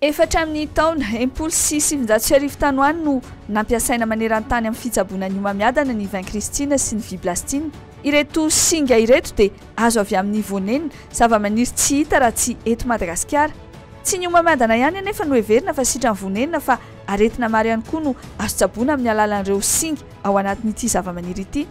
Efa hatramin'ny taona 1960 tany ho any no nampiasaina maneran-tany amin'ny fitsaboana ny homamiadana ny vincristine sy ny viblastine. Ireto singa ireto dia azo avy amin'ny voanenina, zavamaniry tsy hita raha tsy eto Madagasikara. Tsy ny homamiadana ihany anefa no heverina fa sitran'ny vonenina fa aretina maro ihany koa no azo tsaboina amin'ny alalan'ireo singa ao anatin'ity zavamaniry ity.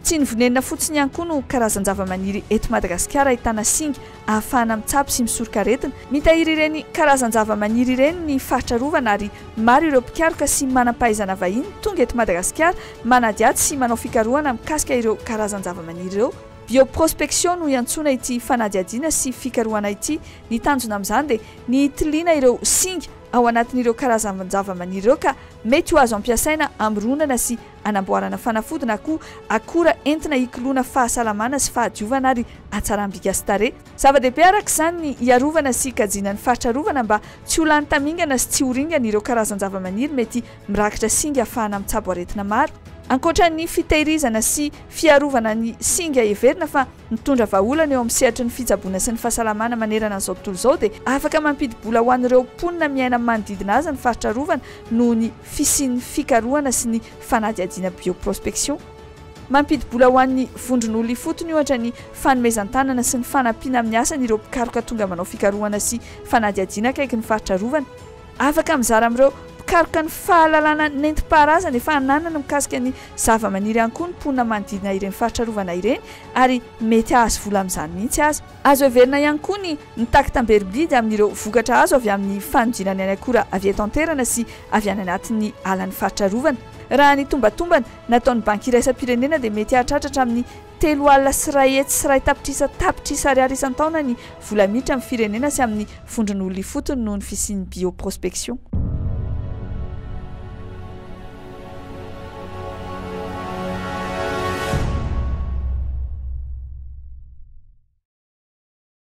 Tsy ny vonenina fotsiny ihany koa no karazan-javamaniry eto Madagasikara ahitana singa ahafahana mitsabo sy misoroka aretina. Mitahiry ireny karazan-javamaniry ireny ny faritra arovana ary maro ireo mpikaroka sy manam-pahaizana vahiny tonga eto Madagasikara manadihady sy manao fikarohana mikasika ireo karazan-javamaniry ireo. Bioprospection no iantsoana ity fanadihadiana sy fikarohana ity. Ny tanjona amin'izany dia ny hitiliana ireo singa ao anatin'ireo karazan-javamaniry ireo ka mety ho azo ampiasaina hamoronana sy hanamboarana fanafody na koa akora entina hikoloana fahasalamana sy fahadiovana ary hatsaram-bika sy tarehy. Zava-dehibe araka izany ny hiarovana sy hikajiana ny faritra arovana mba tsy ho lany tamingana sy tsy ho ringana ireo karazan-javamaniry mety mirakitra singa ahafahana mitsabo aretina maro. Ankoatra ny fitehirizana sy fiarovana ny singa heverina fa mitondra vahaolana eo amin'ny sehatry ny fitsaboana sy ny fahasalamana manerana an'izao tontolo izao dia afaka mampidi-bola ho an'ireo mponina miaina manodidina azy ny faritra arovana noho ny fisian'ny fikarohana sy ny fanadihadiana bioprospection. Mampidi-bola ho an'ny vondron'olona ifotony ohatra ny fanomezan-tanana sy ny fanampiana amin'ny asany ireo mpikaroka tonga manao fikarohana sy fanadihadiana akaiky ny faritra arovana. Afaka mizara amin'ireo mpikaroka ny fahalalana nentim-paharazana efa ananany mikasika ny zavamaniry ihany koa ny mponina manodidina ireny faritra arovana ireny ary mety hahazo vola amin'izany mihitsy aza. Azo heverina ihany koa ny mitaky tamberim-bidy amin'ireo vokatra azo avy amin'ny fanodinana ny akora avy eto an-toerana sy avy any anatin'ny alan'ny faritra arovana. Raha ny tombatombana nataon'ny Banky iraisam-pirenena dia mety hahatratra hatramin'ny 130 101 tapitrisa ariary isan-taona ny vola miditra amin'ny firenena sy amin'ny vondron'olona ifotony noho ny fisian'ny bioprospection.